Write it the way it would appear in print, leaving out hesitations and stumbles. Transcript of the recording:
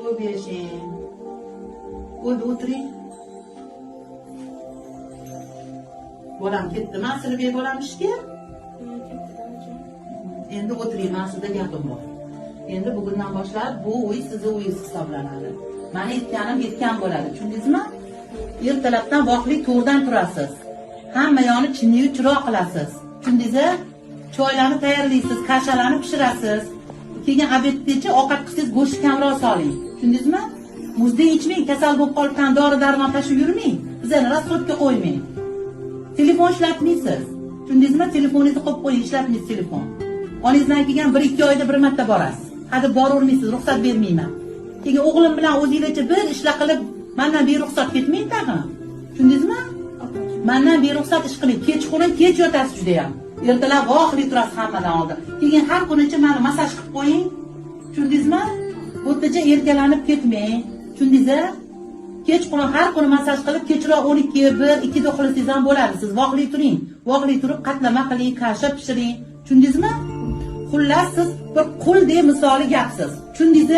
Ko'p yashang. Bo'ldi, o'tiring. Bolam ketdimi? Asilbek bolam ishga? Endi o'tiring, man sizda gapim bor. Endi bugundan boshlab bu uy sizni uyingiz hisoblanadi. Mani aytganim yetgan bo'ladi, tushundingizmi? Ertalabdan voqli to'rdan turasiz. Hamma yoni chinniyu chiroq qilasiz. Tushundingiz? Choylarni tayyorlaysiz, kashalarni pishirasiz. Keyin обед gacha ovqat qilsangiz, go'sht kamroq soling. Tushundingizmi? Muzdek ichmang, kasal bo'lib qolib dori darmon tashib yurmang. Bizani расход ga qo'ymang. Telefon ishlatmaysiz. Tushundingizmi? Telefoningizni qo'yib qo'ying, ishlatmaysiz telefon. Onangizdan kelgan 1-2 oyda bir marta borasiz. Hadeb boravermaysiz, ruxsat bermayman. Keyin o'g'lim bilan o'zinglarcha bir ishlar qilib, mandan beruxsat ketmang tag'in. Tushundingizmi? Mandan beruxsat ish qiling. Kechqurun kech yotasiz judayam. Ertalab voqli turasiz hammadan oldin. Keyin har kunicha mani massaj qilib qo'ying. Tushundingizmi? Bu yerdacha erkalanib ketmang. Tushundingiz? Kechqurun har kuni massaj qilib, kechroq 12, 1, 2 da uxlasangiz ham bo'ladi. Siz voqli turing. Voqli turib qatlama qiling, kasha pishiring. Tushundingizmi? Xullas, siz bir quldek misoli gapsiz. Tushundingiz?